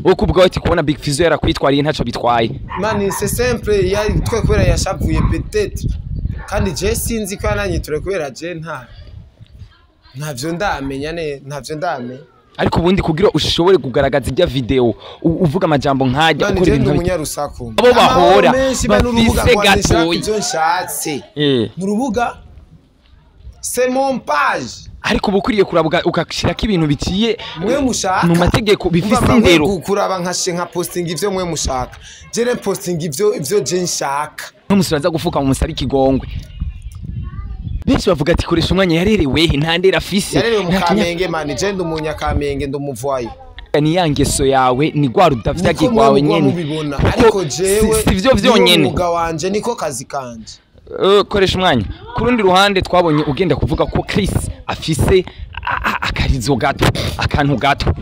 Wo kubwa ati kubona Big Fizzo yarakwitwariye ntaco bitwaye. Mani c'est simple, yari twe kubera yashavuye peut-être. Kandi je sinzi ko yananyiture kubera je ntavyo ndamenya ne ntavyo ndamenya. Ariko ubundi kugira ushobore kugaragaza ijya video uvuga amajambo nkajya ukora ibintu umunyarusaku. Abo bahora bafise gatoyi ivyo nshatse. Mu rubuga c'est mon page. Ariko ubukuriye kurabuga ukashirako ibintu biciye mwe mushaka mu mategeko bifise indero. Kuraba nkashe nka posting ivyo mwe mushaka. Je ne posting ivyo je nshaka. N'umusuraza gufuka mu musabi kigongwe. Benshi bavuga ati koresha umwanya yarerewe nta ndera afise. Yarerewe mu Kamenge mani, je ndi umunyakamenge ndi umuvoye. Ni yangeso yawe ni gwa rudavyagi gwawe nyene. Ariko jewe sivyo vyonyene. Umwuga wanje niko kazi kanje. Koresha umwanya. Ku rundi ruhande twabonye ugenda kuvuga ko Chris afise akarizo gato, akantu gato.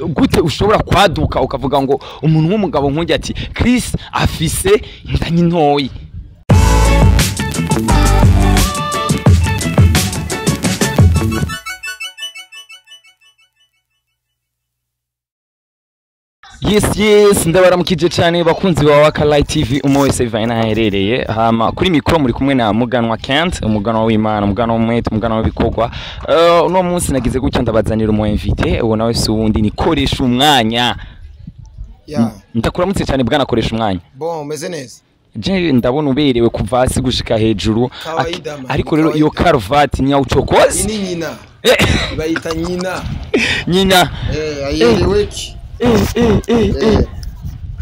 Gute ushobora kwaduka ukavuga ngo umuntu w'umugabo nk'ujya ati Chris afise inda ntoyi. Yes yes, ndabaramukije cyane bakunzi ba Waka Light TV umwe wese bivanye aherereye. Hama kuri mikro muri kumwe na Muganwa Kent, umuganwa w'Imana, umuganwa w'umwete, umuganwa w'ibikorwa. Uno munsi nagize gutya ndabazanira umu invité, uwo nawe si uwundi ni Koresha Umwanya. Yeah. Ndakuramutse cyane bwana Koresha Umwanya. Bon, meze neza. Je ndabona uberewe kuva hasi gushika hejuru. Ariko rero iyo karuvati ni ucokoze. Ni nyina. Bayita nyina. Nyina. Ayeleweki.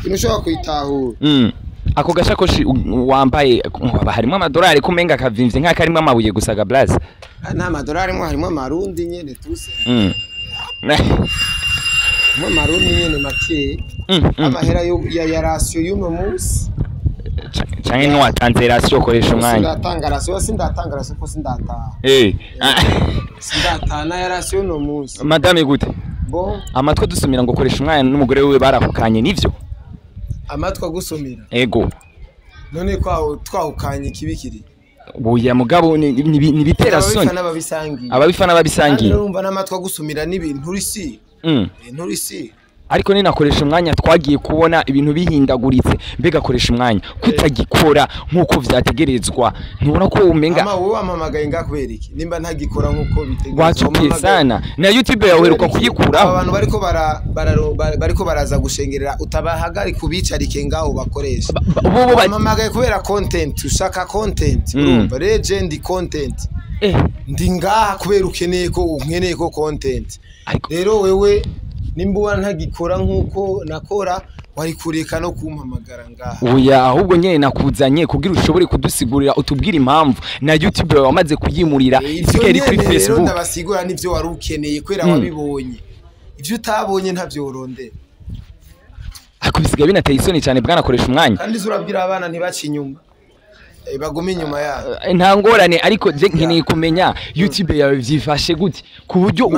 Inushobora kuyitahura. Ako gashakoshi wambaye harimo amadolari kumenga kavimvye nka karimo amabuye gusa ga blaze. Nta madolari mo harimo amarundi nyene tuse. Mo amarundi nyene make. Amahera ya ration y'uno munsi. Canke no watanze ration koresha umwanya. Sindatanga ration, sindatanga ration ko sindataha. Sindatana ya ration y'uno munsi. Madame gute? Bon. Amatwi dusumira ngo koresha umwanya n'umugore wiwe barahukanye nivyo? Amatwi agusumira? Ego. None twahukanye ikibikiri? Buya mugabo ni bitera soni. Ababifana babisangiye. Urumva n'amatwi agusumira n'ibintu uri si. Nturi si. Ariko ni nakoresha umwanya twagiye kubona ibintu bihindaguritse mbega koresha umwanya kutagikora nkuko vyategerezwa ntubona ko umenga. Ama wowe wamamagaye ngakubera iki nimba ntagikora nkuko bitegerezwa? Wacupiye sana na YouTube yawe uheruka kuyikuraho. Abantu bariko baraza gushengerera utabahagari kubicarike ngaho bakoresha. Wamamagaye kubera content, ushaka content urumva legend content. Ndi ngaha kubera ukeneye ko unkeneye ko content. Rero wewe nimba ntagikora nkuko nakora wari kureka no kumpamagara ngaha. Oya ahubwo nyene nakuzanye kugira ushobore kudusigurira utubwira impamvu na YouTube wamaze kuyimurira isigaye kuri Facebook. Ndabasigura nivyo wari ukeneye kwera wabibonye. Ivyo utabonye ntavyo urondera. Ariko bisigaye binateye isoni cyane bwana Koresha Umwanya. Kandi zurabwira abana ntibaci inyuma. Bagume inyuma yabo. Nta ngorane ariko je nkeneye kumenya YouTube yawe vyifashe gute ku buryo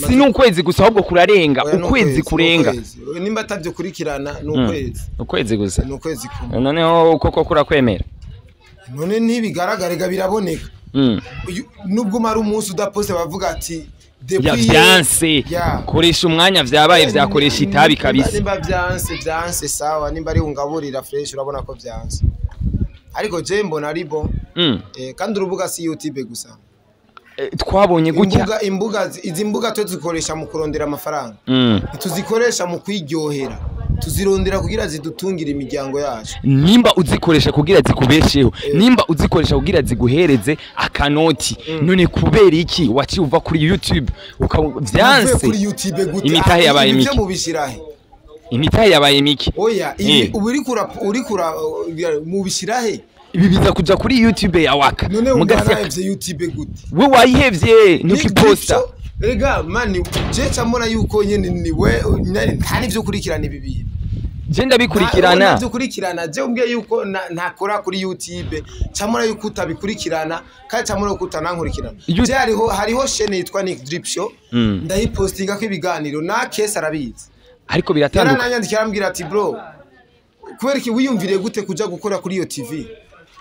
si n'ukwezi gusa ahubwo kurarenga ukwezi kurenga. Nimba atavyo kurikirana n'ukwezi. Ukwezi gusa. N'ukwezi kumwe. Noneho koko kurakwemera. None ntibigaragara biraboneka. Nubwo mara umunsi udaposte bavuga ati depuis vyanse. Koresha Umwanya vyabaye vyakoresha itabi kabisa. Nimba vyanse sawa nimba ari ungaburira fresh urabona ko vyanse. Ariko je mbona ari bon. Kandi urubuga si YouTube gusa. Twabonye gutya imbuga izi mbuga tuzikoresha mu kurondera amafaranga. Tuzikoresha mu kwiryohera. Tuzirondera kugira zidutungire imiryango yacu. Nimba uzikoresha kugira zikubesheho, nimba uzikoresha kugira ziguhereze akanoti. None kubera iki waci uva kuri YouTube ukavyanse kuri YouTube gute? Imitahe yabaye miki. Imitahe yabaye miki. Oya, ibi uri kura mubishirahe? Ibi biza kuja kuri YouTube ya Waka. None wahevye YouTube gute? We wayihevye ntukiposta. Ega mani je camona yuko nyene niwe nta nivyo kurikirana ibi bintu. Je ndabikurikirana. Nivyo kurikirana je umbwiye yuko ntakora kuri YouTube camona yuko utabikurikirana kandi camona yuko utanankurikirana. Je hariho chaîne yitwa Nick Drip Show ndayipostinga ko ibiganiro na Kesa arabizi. Ariko biratandukanye. Yarananyandikira arambwira ati bro kubera iki wiyumviriye gute kuja gukora kuri iyo TV?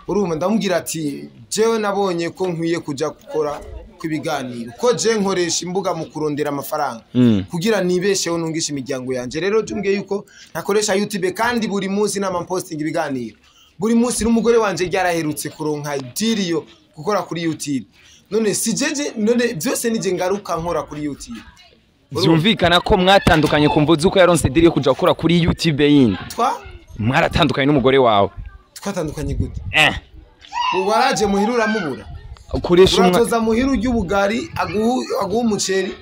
Urumva ndamubwira ati jewe nabonye ko nkwiye kuja gukora Kw'ibiganiro ko je nkoresha imbuga mu kurondera amafaranga kugira nibesheho, nungisha imiryango yanje. Rero jumbwiye yuko ntakoresha YouTube kandi buri munsi nama posting ibiganiro buri munsi, n'umugore wanje ryaraherutse kuronka deal yo gukora kuri YouTube. None si jeje? None byose nije ngaruka nkora kuri YouTube? Vyumvikana ko mwatandukanye ku mvo z'uko yaronse deal yo kuja gukora kuri YouTube yindi. Twa Mwaratandukanye n'umugore wawe? Twatandukanye gute? Ubu waraje muhira uramubura. Ukoresha umwa Uratoza muhira urya ubugari, aguha umuceri,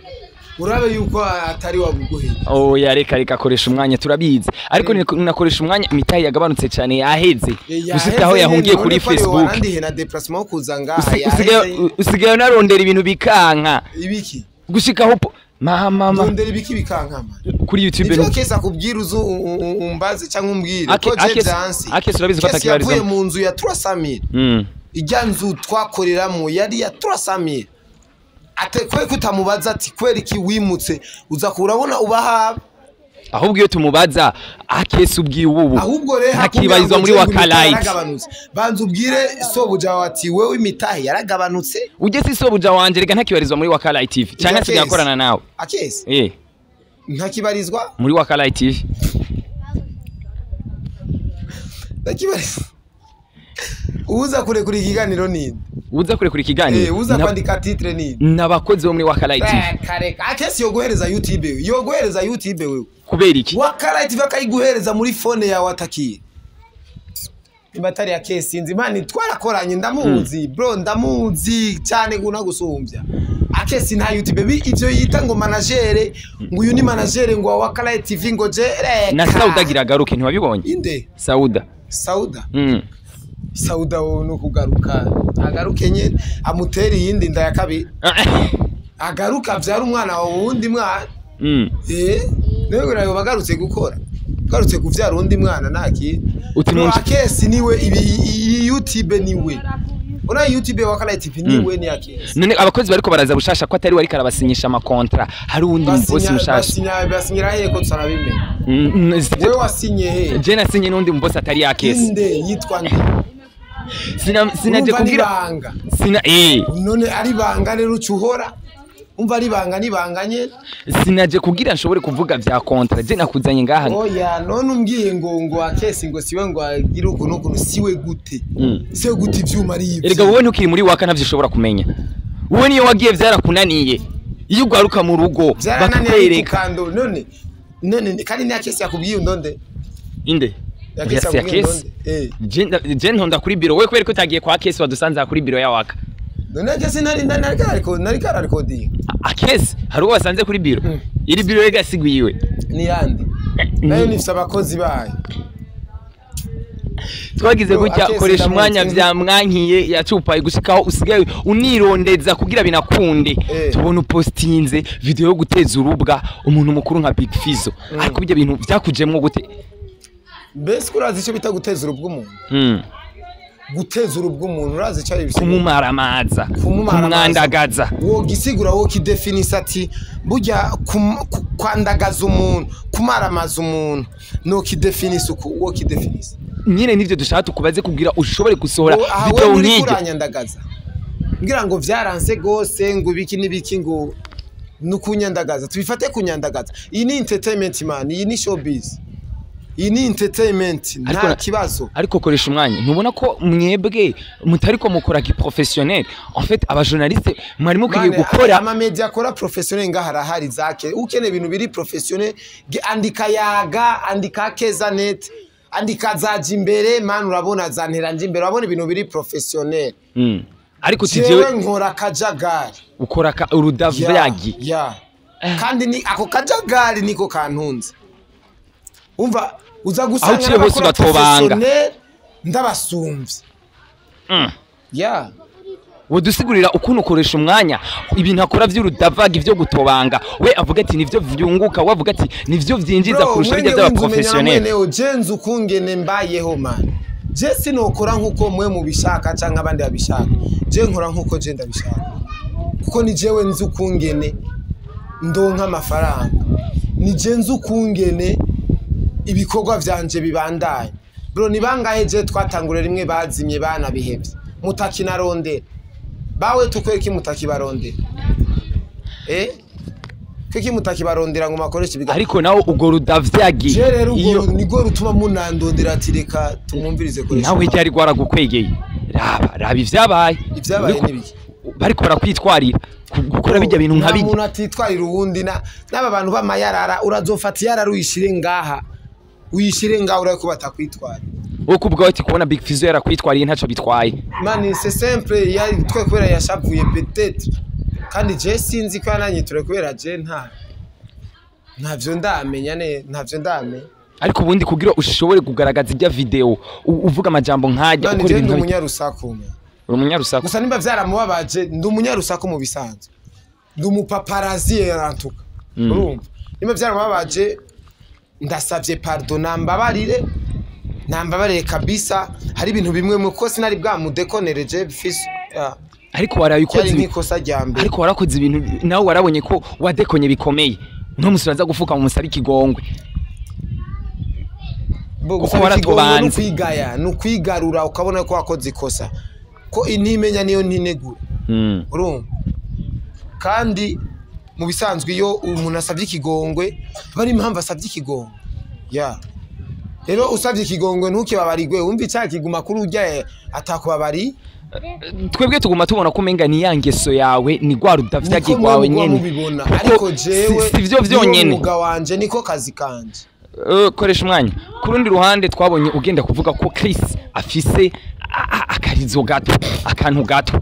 urabe yuko atari wabuguheye. Oya, reka reka, akoresha umwanya turabizi, ariko nakoresha umwanya imitahe yagabanutse cyane, yaheze gushika aho yahungiye kuri Facebook. Warandihe na déplacement wo kuza ngaha. Usigaye usigaye unarondera ibintu bikanka. Ibiki? Gushika aho mama mama. Ndondera ibiki bikankama? Kuri YouTube. Ivyo kesa kubwira uzu umbaze cyangwa umbwire ko je byansi. Akese urabizi ko Kesi atakibarizamo. yavuye mu nzu ya 300,000. Ijya nzu twakoreramo yari ya 300,000. Ate kwe kutamubaza ati kweri iki wimutse uza kurabona ubaha? Ahubwo iyo tumubaza Akese ubwiwe ubu Ahubwo rero ntakibarizwa muri Wakalight. Yaragabanutse. Banza ubwire sobuja wawe ati wewe imitahe yaragabanutse. Ujye si sobuja wanje rega, ntakibarizwa muri Wakalight TV cyangwa asigaye Akese. akorana nawe. Akese ntakibarizwa Muri Wakalight TV. Ntakibarizwa. Uza kurekura ikiganiro ninde? Uza kurekura ikiganiro? Uza kwandika titre ninde? N'abakozi bo muri Wakalight TV. Kareka, Akese yoguhereza YouTube, yoguhereza YouTube wewe. Kubera iki? Wakalight TV akayiguhereza muri phone yawe atakiye. Nimba atari Akese sinzi mani, twarakoranye, ndamuzi bro, ndamuzi cyane guna gusumbya. Akese nta YouTube ivyo yita ngo manager, ngo uyu ni manager ngo wa Wakalight TV, ngo je reka. Na Sauda agira agaruke, ntiwabibonye? Inde? Sauda. Sauda? Sauda wowe no kugaruka, agaruke nyene amutere iyindi nda ya kabiri, agaruka avyara umwana wawe, wundi mwana. Niwe urayo bagarutse gukora, garutse kuvyara undi mwana naki. Uti No, Akesi niwe ibi iyi YouTube niwe. Ura YouTube Wakalight TV niwe, ni Akesi. None abakozi bariko baraza bushasha ko atari we ariko arabasinyisha amakontra, hari uwundi bosi mushasha? Basinyira he ko tutarabimenya? Wewe wasinye he? Je nasinye n'undi mubosi atari Akesi. Inde yitwa nde? Sinaje Urumva kugira nibanga. Sina None ari banga rero ucuhora. Umva ari banga nibanga nyene. Sinaje kugira nshobore kuvuga vya contrat, je nakuzanye ngaha. Oya, none umbwiye ngo Akesi ngo siwe ngo agire ukuntu ukuntu, siwe gute? Siwe gute ivyuma ari ivyo? Erega wowe ntukiri muri Waka, ntavyo ushobora kumenya. Wowe niyo wagiye vyarakunaniye, iyo ugaruka mu rugo Byarananiye bakakwereka. Kukando none kandi ni Akesi yakubwiye undonde? Inde? Akesi Oya, si yakubwiye Akesi. undonde? Je ntonda kuri biro, wewe kubera ko utagiye kwa Akesi wadusanze aha kuri biro ya Waka. None Akesi nari kararikodinga. Akesi hari uwo wasanze kuri biro? Iri biro rega sigwiwe. Ni yande nayo nifise abakozi bayo. Twagize Yo, gutya Akesi koresha umwanya ndamuzi. vyamwankiye yacupaye gushikaho usigaye unirondeza kugira binakunde. Tubona upostinze video yo guteza urubwa umuntu mukuru nka Big Fizzo, ariko ibyo bintu vyakujemwo gute? Mbese urazi icyo bita guteza urubwa umuntu? Guteza urubwa umuntu urazi icyo ari bisigura? Kumumaramaza. Kumumaramaza. Kumwandagaza. Wogisigura, wo kidefinisa ati burya kwandagaza umuntu, kumaramaza umuntu, no kidefinisa uku wo kidefinisa. Nyine nivyo dushaka tukubaze kugira ushobore gusohora Aha video wewe uri nk'iryo. Kuranyandagaza ngira ngo vyaranse gose, ngo ibiki n'ibiki, ngo nukunyandagaza, tubifate kunyandagaza. Iyi ni entertainment man, iyi ni showbiz, iyi ni entertainment, Ariko nta kibazo. Ariko koresha umwanya, ntubona ko mwebwe mutariko mukora ki professionnel? En fait aba journaliste mwari mukwiye Mane, gukora. Ama media akora professionnel ngaha arahari zake. Ukeneye ibintu biri professionnel, andika Yaga, andika Keza Net, andika zaje imbere man, urabona za nteranje imbere, urabona ibintu biri professionnel. Ariko Jewe tijewe nkora akajagari. Ukora urudavagi. Ya. Kandi ni ako kajagari niko kantunze. Umva uza gusanga Aho uciye hose n'abakora ugatobanga. professionnel ndabasumbye. Ya. Wodusigurira ukuntu ukoresha umwanya ibintu akora vy'urudavagi vyo gutobanga, we avuga ati nivyo vyunguka, we avuga ati nivyo vyinjiza Bro, kurusha mwene bijya by'aba w'inzu umenya na professionnel. mwenewo, je nzi ukungene mbayeho man. Je sinokora nkuko mwe mubishaka canke abandi babishaka. Je nkora nkuko je ndabishaka, kuko ni jewe nzi ukungene ndonka amafaranga, ni je nzi ukungene ibikorwa vyanje bibandanye. Bro, ni bangahe je twatangure rimwe bazimye banabihevye mutakinarondera? Bawe tukwereka mutakibarondera. Kuki mutakibarondera ngo makoreshe ibiganiro? Ariko nawe ubwo rudavyagi. Je rero ubwo nigwo rutuma munandondera ati reka tumwumvirize koresha. Nawe ryari rwaragukwegeye. Raba ivyabaye. Ivyabaye nibiki? Bariko barakwitwarira gukora bijya bintu nka bijya. Umuntu atitwarira uwundi n'aba bantu b'amayarara urazofata yarara uyishire ngaha. Uyishire ngaha urako batakwitwara. Wowe kubwa ati kubona Big Fizzo yarakwitwariye ntaco bitwaye. Mani c'est simple yari twe kubera yashavuye peut-être. Kandi je sinzi ko yananyiture kubera je ntavyo ndamenya ne ntavyo ndamenya. Ariko ubundi kugira ushobore kugaragaza ijya video uvuga amajambo nkajya ukora ibintu umunyarusaku. Uri umunyarusaku. Gusa nimba vyaramubabaje ndi umunyarusaku mu bisanzwe. Ndi umupaparazi yarantuka. Urumva? Nimba vyaramubabaje ndasavye pardon nambabarire. Nambabarire kabisa hari ibintu bimwe mu ko sinari bwamudekonereje bifise. Ariko warabikoze nk'ikosa rya mbere. Ariko warakoze ibintu nawe warabonye ko wadekonye bikomeye. Uno musi uraza gufuka mu musabi kigongwe. Kuko waratobanze. Kwigaya nukwigarura ukabona ko wakoze ikosa. Ko intimenya niyo ntinegura. Urumva? Kandi mu bisanzwe iyo umuntu asabye ikigongwe bari impamvu asabye ikigongwe. Ya. Rero usabye ikigongwe ntukibabarigwe wumva icyakiguma kuri urya atakubabari. Twebwe tuguma tubona ko umenga ni yangeso yawe ni gwa rudavyagi gwawe nyene. Ariko jewe sivyo vyonyene. Umuga wanje niko kazi kanje. Koresha umwanya. Ku rundi ruhande twabonye ugenda kuvuga ko Chris afise akarizo gato, akantu gato.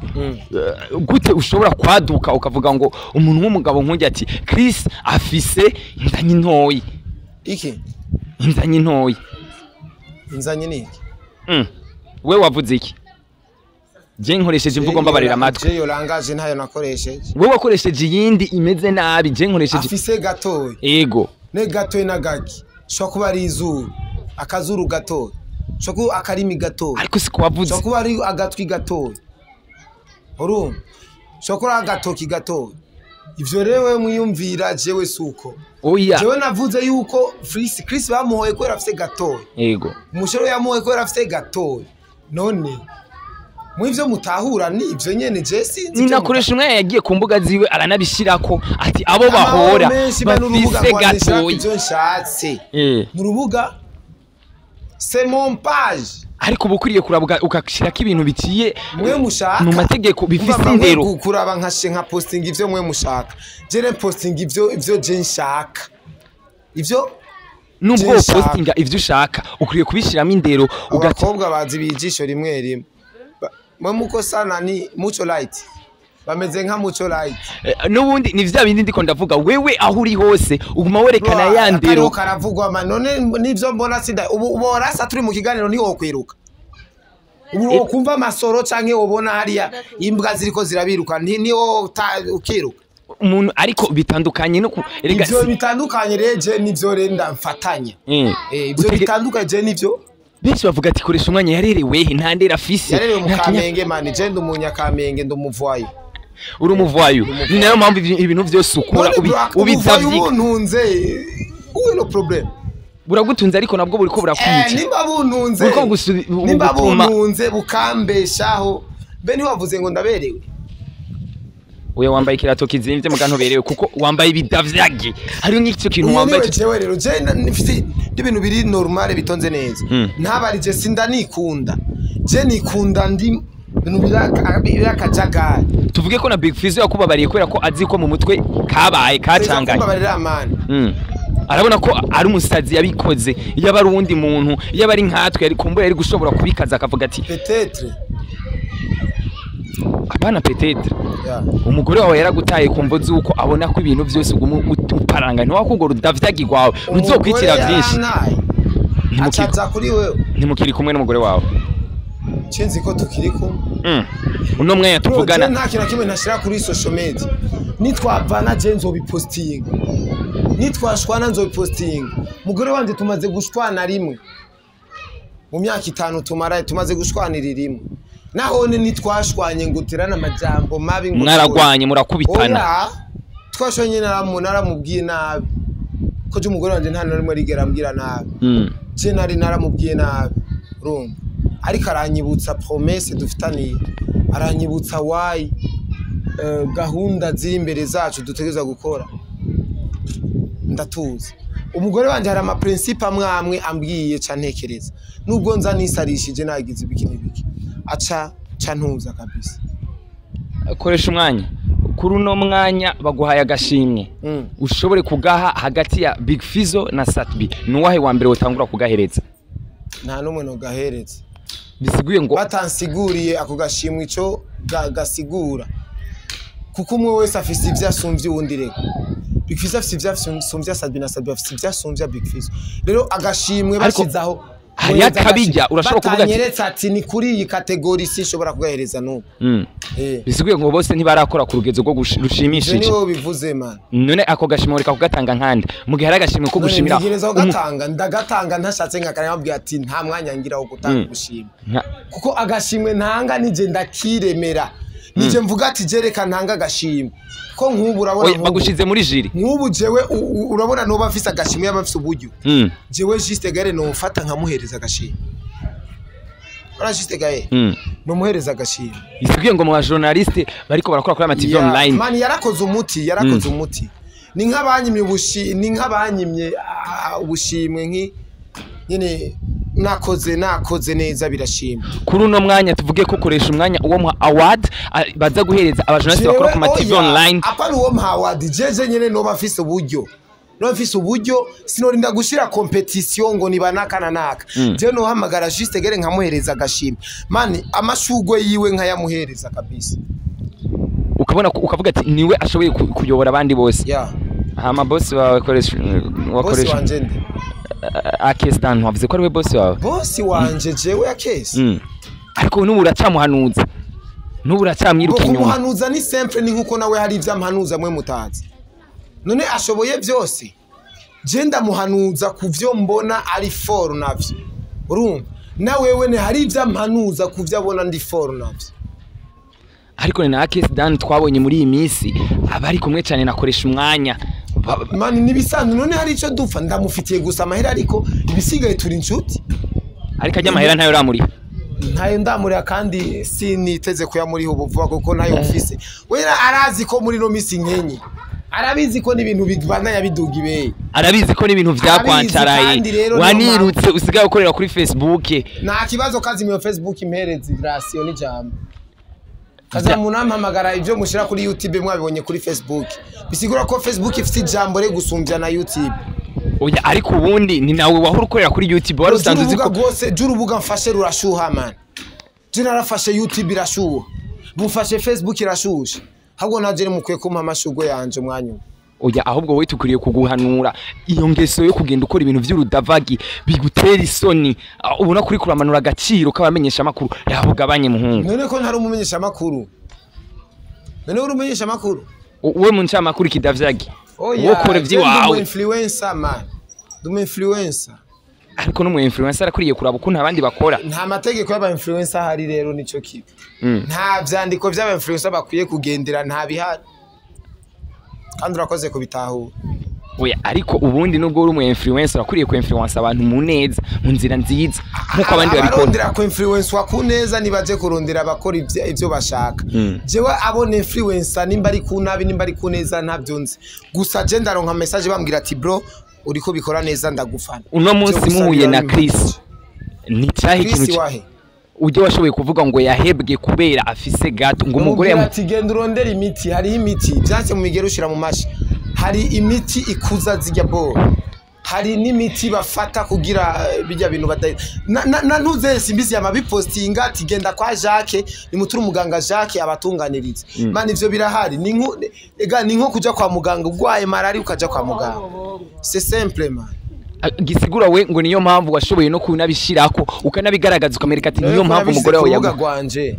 Gute ushobora kwaduka ukavuga ngo umuntu w'umugabo nk'ujya ati Chris afise inzanyi ntoyi. Iki? Inzanyi ntoyi. Inzanyi ni iki? We wavuze iki? Je nkoresheje imvugo mbabarira amatwi. Je yo langage ntayo nakoresheje. Wewe wakoresheje iyindi imeze nabi, je nkoresheje afise gatoyi. Ego. Ne gatoyi na gaki. Shobora kuba ari izuru, akazuru gatoyi. Shobora kuba akarimi gatoyi. Ariko siko wavuze. Shobora kuba ari agatwi gatoyi. Urumva? Shobora kuba agatoki gatoyi. Ivyo rewe mwiyumvira jewe suko. Oya. Jewe navuze yuko Chris bamuhoye ko afise gatoyi. Ego. Umushoro yamuhoye ko afise gatoyi. None mwivyo mutahura ni ivyo nyene je sinzi. Ninakoresha umwe yagiye ku mbuga ziwe aranabishirako ati abo bahora bafise gatoyi. Ivyo nshatse. Mu rubuga c'est mon page. Ariko ubukuriye kurabuga ukashirako ibintu biciye mwe mushaka mu mategeko bifise indero. Kuraba nkashe nka posting ivyo mwe mushaka. Je ne posting ivyo je nshaka. Ivyo nubwo postinga ivyo ushaka ukuriye kubishiramo indero. Abakobwa bazi bijisho rimwe rimwe. Mwe muko sana ni mucho light. Bameze nka mucho light. Nubundi ni vya bindi ndiko ndavuga wewe aho uri hose uguma werekana ya ndero. Karavugwa man none nivyo mbona sinda ubu borasa turi mu kiganiro ni wokwiruka. Ubu wokumva amasoro canke ubona hariya imbwa ziriko zirabiruka ni wo ukiruka. Umuntu ariko bitandukanye no erega ivyo bitandukanye reje nivyo renda mfatanya. Ivyo bitandukanye je nivyo. Benshi bavuga ati koresha umwanya yarerewe nta ndera afise. Yarerewe mu Kamenge man je ndi umunyakamenge ndi umuvuayo. Uri umuvuayo. Ni nayo mpamvu ibintu vyose ukora ubitavye. Ubuntunze uwe no problem. Buragutunze ariko nabwo buriko burakwica. Nimba buntunze. Nimba buntunze bukambeshaho. Be ni wavuze ngo ndaberewe. Oya wambaye ikirato kizimvye muga ntuberewe kuko wambaye ibidavyagi. Hari n'icyo kintu wambaye. Jewe rero je nifite ibintu biri normale bitonze neza. Ntabarije sindanikunda. Je nikunda ndi ibintu birakajagari. Tuvuge ko na Big Fizzo yakubabariye kubera ko azi ko mu mutwe kabaye kacanganye. Kubabarira mani. Arabona ko ari umusazi yabikoze. Iyo ari uwundi muntu, iyo ari nkatwe yari kumbura yari gushobora kubikaza akavuga ati peut-être. Apana peut-être. Umugore wawe yaragutaye kumvo zuko abona ko ibintu byose ugumu uparanga ntiwakugora udavyagirwawe ruzokwitira byinshi. Acaza kuri wewe. Ntimukiri kumwe n'umugore wawe. Cinzi ko tukiri kumwe. Uno mwanya tuvugana nta kintu kimwe ntashira kuri social media. Nitwavana je nzobipostinga. Nitwashwana nzobipostinga. Mugore wanje tumaze gushwana rimwe. Mu myaka 5 tumaraye tumaze gushwanira rimwe. Naho nitwashwanye ngo utirana amajambo mabi ngo mwaragwanye murakubitana. Twashwanye naramubwiye nabi. Ko je umugore wanje nta narimwe rigera ambwira nabi. Je nari naramubwiye nabi. Urumva? Ariko aranyibutsa promesse dufitaniye. Aranyibutsa why gahunda ziri imbere zacu dutegerezwa gukora. Ndatuza. Umugore wanje hari ama principe amwe amwe ambwiye ca ntekereza. Nubwo nza nisarishije nagize ibiki n'ibiki. Aca ca ntuza kabisa. Koresha umwanya. Kuri uno mwanya baguhaye agashimwe. Ushobore kugaha hagati ya Big Fizzo na Sat-B. Nuwahe wa mbere utangura kugahereza? Nta numwe no gahereza. Bisiguye ngo batansiguriye ako gashimwe ico gasigura. Kuko umwe wese afise ivyo asumvye uwundi reka. Big Fizzo afise ivyo asumvye Sat-B na Sat-B afise ivyo asumvye Big Fizzo. Rero agashimwe bashizaho hari akabijya urashobora kuvuga ati batanyeretse ati ni kuri iyi kategori sinshobora kugahereza n'ubu. Bisiguye ngo bose ntibarakora ku rugezo rwo rushimishije. Niwe bivuze man. None ako gashimwe reka kugatanga nkande. Mu gihe hari agashimwe ko gushimira. Ntegereza kugatanga, ndagatanga ntashatse nkakara nkabwira ati nta mwanya ngira wo gutanga ubushimwe. Kuko agashimwe ntanga nije ndakiremera. Nije mvuga ati jereka ntanga agashimwe. Ko nkubu urabona bagushize muri jiri. Nkubu jewe urabona no bafise agashimwe yabafise uburyo. Jewe juste gare no mfata nkamuhereza agashimwe. Ora juste gare. No muhereza agashimwe. Isiguye ngo mu journaliste bariko barakora kuri ama TV online. Man yarakoze umuti, yarakoze umuti. Ni nk'abanyimye ubushi, ni nk'abanyimye ubushimwe nki nyene nakoze neza birashimwa. Kuri uno mwanya tuvuge ko koresha umwanya uwo mu award baza guhereza abajournaliste bakora ku ma TV online. Apana uwo mu award jeje nyene no bafise uburyo. No bafise uburyo sinorinda gushira competition ngo nibanaka na naka. Je no hamagara juste gere nkamuhereza agashimwe. Man amashugwe yiwe nkayamuhereza kabisa. Ukabona ukavuga ati niwe ashoboye kuyobora abandi bose. Yeah. Hama boss wawe koresha wakoresha. Boss wanje nde? Akestan wavuze ko ari we boss wawe. Boss wanje jewe Akesi. Ariko n'ubu uracamuhanuza. N'ubu uracamwiruka inyuma. Kumuhanuza ni simple ni nkuko nawe hari ivyo amhanuza mwe mutazi. None ashoboye byose. Je ndamuhanuza kuvyo mbona ari for navyo. Urumva? Na wewe ne hari ivyo amhanuza kuvyo abona ndi for navyo. Ariko ni na Akesi Dan twabonye muri iyi minsi abari kumwe cyane nakoresha umwanya. Mani nibisanzwe none hari ico dupfa ndamufitiye gusa amahera ariko ibisigaye turi inshuti. Ariko ajya amahera ntayo ramuri. Ntayo ndamurira kandi siniteze kuyamuriho ubuvuga kuko ntayo mfise. We arazi ko muri no misi nkenye. Arabizi ko n'ibintu bibandanya biduga ibeye. Arabizi ko n'ibintu vyakwancaraye. Wanirutse usigaye ukorera kuri Facebook. Nta kibazo kazi mu Facebook imperezi ration n'ijambo. Kaza munampamagara ivyo mushira kuri YouTube mwabibonye kuri Facebook. Bisigura ko Facebook ifite ijambo re gusumbya na YouTube. Oya ariko ubundi ni nawe wahora ukorera kuri YouTube wari usanzwe uzi ko gose jurubuga mfashe rurashuha man. Je narafashe YouTube irashuha. Mufashe Facebook irashusha. Ahubwo naje mukwiye kumpa amashugwe yanje mwanya. Oya ahubwo wowe tukuriye kuguhanura iyo ngeso yo kugenda ukora ibintu vy'urudavagi bigutera isoni ubona kuri kuramanura agaciro k'abamenyesha makuru yabugabanye muhungu. None ko ntari umumenyesha makuru. None uri umumenyesha makuru? Uwe mu ncamakuru kidavyagi. Wowe kore vyiwawe. Ndi influencer man. Ndi influencer. Ariko no mu influencer arakuriye kuraba ukuntu abandi bakora. Nta mategeko y'aba influencer hari rero nico kibi. Nta vyandiko vy'aba influencer bakwiye kugendera nta bihari. Kandi urakoze kubitahura. Oya ariko ubundi nubwo uri umu influencer akuriye ku influence abantu mu neza mu nzira nziza nkuko abandi babikora. Abarondera ku influence wa ku neza nibaje kurondera abakora ivyo bashaka. Jewe abone influencer nimba ari ku nabi nimba ari ku neza ntabyo nzi. Gusa je ndaronka message bambwira ati bro uriko bikora neza ndagufana. Uno munsi muhuye na Chris ni cyahe ikintu ujye washoboye kuvuga ngo yahebwe kubera afise gato ngo umugore ati genda urondera imiti hari imiti byanse mu migero ushira mu mashi hari imiti ikuza zijya bo hari n'imiti bafata kugira bijya bintu batayi na ntuze simbizi yamabipostinga ati genda kwa Jacques ni mutura umuganga Jacques abatunganiriza. Man ivyo birahari ni nko ega ni nko kuja kwa muganga ugwaye malari ukaja kwa muganga. C'est simple man. Gisigura we ngo niyo mpamvu washoboye no kunabishirako ukanabigaragaza ukamereka ati niyo mpamvu umugore wawe yagwanje.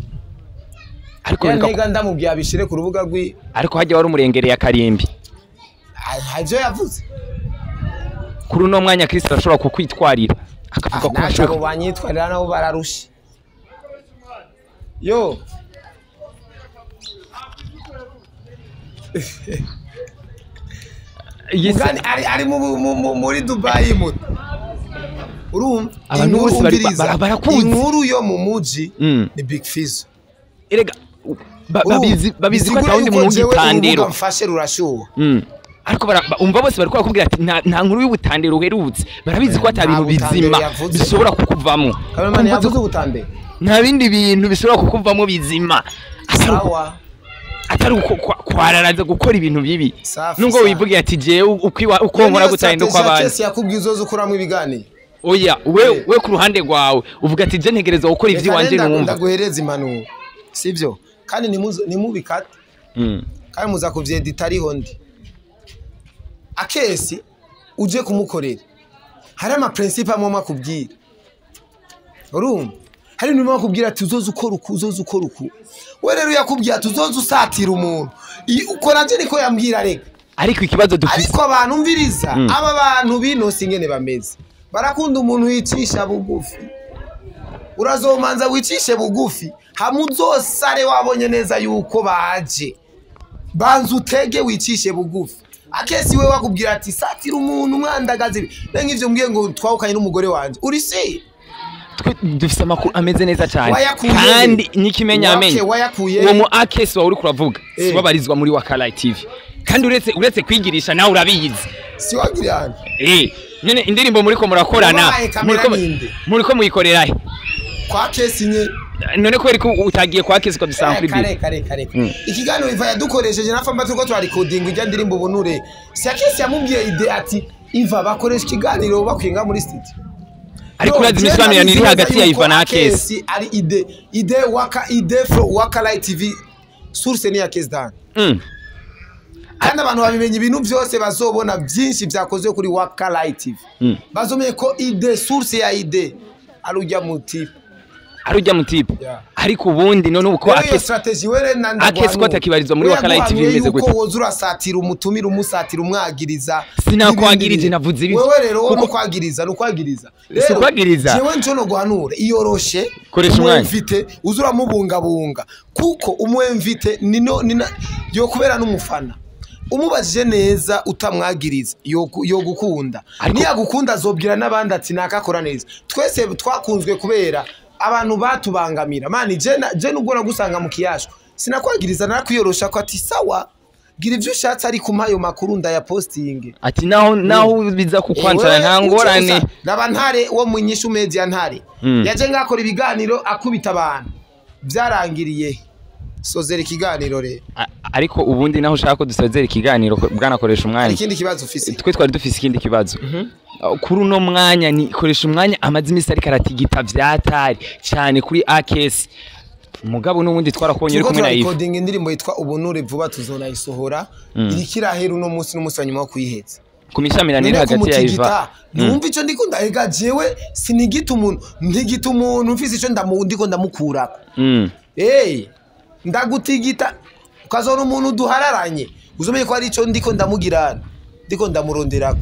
Ariko ntega ndamubwiye abishire ku rubuga rwi ariko hajya wari umurengereye akarimbi. Havyo yavuze. Kuri uno mwanya Kristo arashobora kukwitwarira akavuga ko ashobora banyitwarira nabo bararusha. Yo Mugani ari muri Dubai mu urumva abantu bose barakuzi inkuru yo mu muji ni Big Fizzo. Erega babizi ko atawundi muntu w'igitandero. Mfashe rurashuha. Ariko umva bose bariko bakubwira ati nta nkuru y'ubutandero uherutse. Barabizi ko ata bintu bizima bishobora kukuvamo. Cameraman yavuze ubutandero. Nta bindi bintu bishobora kukuvamo bizima. Sawa. Atari kwararaza gukora ibintu bibi. Nubwo wivugiye ati jewe uko nkora gutahenda uko abandi. Chess yakubwiye uzoza ukuramwe ibiganiro. Oya, we ku ruhande rwawe uvuga ati je ntegereza gukora ivyo wanje numva. Ndaguhereza impanuro. Sivyo? Kandi nimubikate. Kandi muza kuvyedita ariho ndi. Akesi uje kumukorera. Hari ama principe amwe makubwira. Urumva? Hari n'umwe akubwira ati uzoza ukora uku, uzoza ukora uku. We rero yakubwira ati uzoza usatira umuntu. Ukora nje niko yambwira rega. Ariko ikibazo dufise. Ariko abantu umviriza, aba bantu bino singene bameze. Barakunda umuntu yicisha bugufi. Urazomanza wicishe bugufi, hamuzosare wabonye neza yuko baje. Banza utege wicishe bugufi. Akesi we wakubwira ati satira umuntu mwandagaze. Nenga ivyo mbwiye ngo twawukanye n'umugore wanje. Uri si? Dufise amakuru ameze neza cyane. Kandi nikimenya amenye. Uwo mu Akesi wawe uri kuravuga, si wabarizwa muri Wakalight TV. Kandi uretse kwigirisha nawe urabizi. Si wagirana. None indirimbo muriko murakorana, muriko muyikorera he? Kwa Akesi nye. None ko ariko utagiye kwa Akesi ukadusanga kuri bi. Kare. Ikiganiro iva yadukoresheje nafa mba turiko twarikodinga ijya ndirimbo ubunure. Si Akesi yamubwiye ide ati Iva bakoresha ikiganiro bakwenga muri studio. Ariko urazi imishwamirano iri hagati ya Iva na Akesi. Ari ide waka ide from Wakalight TV source ni Akesi dan. Kandi abantu babimenye ibintu byose bazobona byinshi byakozwe kuri Wakalight TV. Bazomenye ko ide source ya ide arujya mu type. Arujya mu type. Ariko ubundi none uko Akesi strategy were nanda Akesi ko atakibarizwa muri Wakalight TV bimeze gute? Uko woza urasatira umutumira umusatira umwagiriza. Sinakwagirije navuze ibi. Wewe rero wowe kwagiriza nukwagiriza. Rero kwagiriza. Jewe nco no guhanura iyoroshe. Koresha umwanya. Umwemvite uzuramubungabunga kuko umwemvite nino yo kubera n'umufana. Umubajije neza utamwagiriza yo gukunda. Niyagukunda azobwira n'abandi ati nakakora neza. Twese twakunzwe kubera abantu batubangamira. Mani je nubwo nagusanga mu kiyasho sinakwagiriza narakwiyorosha ko ati sawa gira ivyo ushatse ariko mpayo makuru ndayapostinge. Ati naho biza kukwanzana nta ngorane. Naba ntare wo mu Nyishu Media ntare. Yaje ngakora ibiganiro akubita abantu. Byarangiriye. Sozera ikiganiro re. Ariko ubundi naho ushaka ko dusozera ikiganiro bwanakoresha umwanya. Ikindi kibazo ufise? Twe twari dufise ikindi kibazo. Kuri uno mwanya ni koresha umwanya amaze imisi ariko aratigita vyatari cyane kuri Akesi. Mugabo n'ubundi twarakubonye uri kumwe na Iva. Recording indirimbo yitwa Ubunure vuba tuzonayisohora. Irikirahera uno munsi n'umunsi wa nyuma wo kuyiheza. Kumishamirana iri hagati ya Iva. Numva ico ndiko ndahega jewe sinigita umuntu, ntigita umuntu mfise ico ndiko ndamukurako. Ndagutigita ukazona umuntu duhararanye uzomenye ko ari ico ndiko ndamugirana ndiko ndamuronderako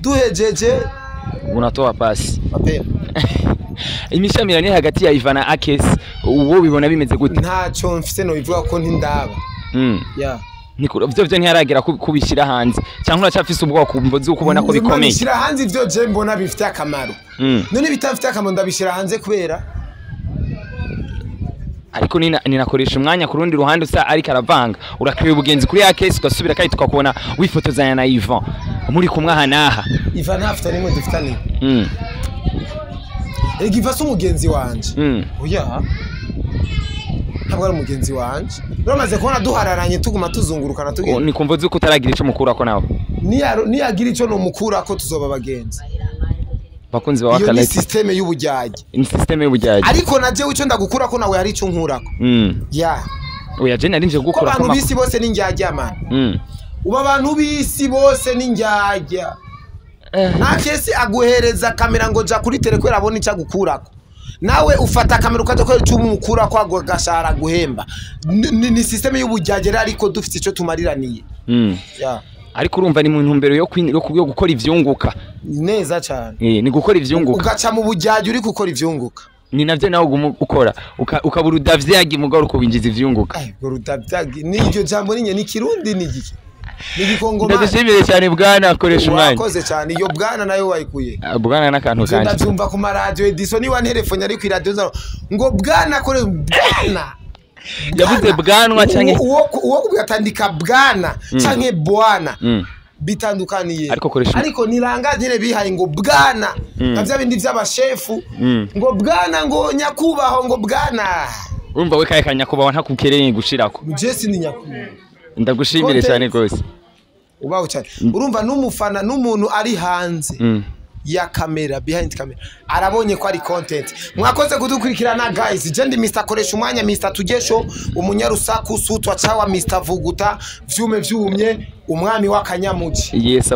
duhejeje unatoa pasi mapema. Imishamirano iri hagati ya Iva na Akesi uwo bibona bimeze gute? Ntaco mfise no bivuga ko ntindaba. Yeah. Niko vyo ntiharagera kubishyira hanze cyangwa uracafise ubwoko kumvo z'ukubona ko bikomeye. Bishyira hanze ivyo je mbona bifite akamaro. None bitafite akamaro ndabishyira hanze kubera ariko ninakoresha umwanya ku rundi ruhande usa ariko aravanga urakwiye ubugenzi kuri Akesi ugasubira kandi tukakubona wifotozanya na Ivan muri kumwe aha naha. Ivan ntafite nimwe dufitanye. Erega Ivan si umugenzi wanje. Oya. Ntabwo ari umugenzi wanje. Uramaze kubona duhararanye tuguma tuzungurukana tugenda. Ni kumvo zuko utaragira ico mukurako nawe. Niyagira ico no mukurako tuzoba abagenzi. Bakunzi ba Wakalight. Iyo ni systeme y'ubujyaje. Ni systeme y'ubujyaje. Ariko naje ico ndagukura ko nawe hari ico nkurako. Yeah. Oya je narinje gukura ko abantu bisi bose ni njyajya man. Uba abantu bisi bose ni njyajya. Nakesi aguhereza kamera ngo ja kuri telekwera abone ico agukurako. Nawe ufata kamera ukaza ko ico umukura ko agashara guhemba. Ni systeme y'ubujyaje ariko dufite ico tumariraniye. Yeah. Ariko urumva ni mu ntumbero yo gukora ivyunguka neza cyane. Ni gukora ivyunguka ugaca mu bujyaje uri gukora ivyunguka. Ni navyo nawe ukora ukabura udavyagi mugabo uko winjiza ivyunguka. Ubwo rudavyagi ni iryo jambo ninye ni kirundi ni giki ni gikongomani. Ndagushimire cyane bwana akoresha umwanya. Wakoze cyane iyo bwana nayo wayikuye. Bwana n'akantu kanje. Ndavyumva ku ma radio Edison ni wa telefone ari ku radio ngo bwana akore bwana. Yavuze bwanwa canke Uwo kugatandika bwana canke bwana bitandukaniye. Ariko koresha Ariko niranga nyene bihaye ngo bwana, nka vya bindi vy'abashefu, ngo bwana, ngo nyakubahwa, ngo bwana. Urumva we kaye kanyakubawa ntakukereye gushirako. Jesi ni nyakubahwa. Ndagushimire Content. cyane gose. Ubaho cyane. Urumva n'umufana, n'umuntu ari hanze ya kamera, behind camera, arabonye ko ari content. Mwakoze kudukurikirana guys. Je ndi Mr Koresha Umwanya, Mr Tugesho, umunyarusaku sutwa chawa, Mr Vuguta vyume vyumye, umwami w'akanyamuci. Yes.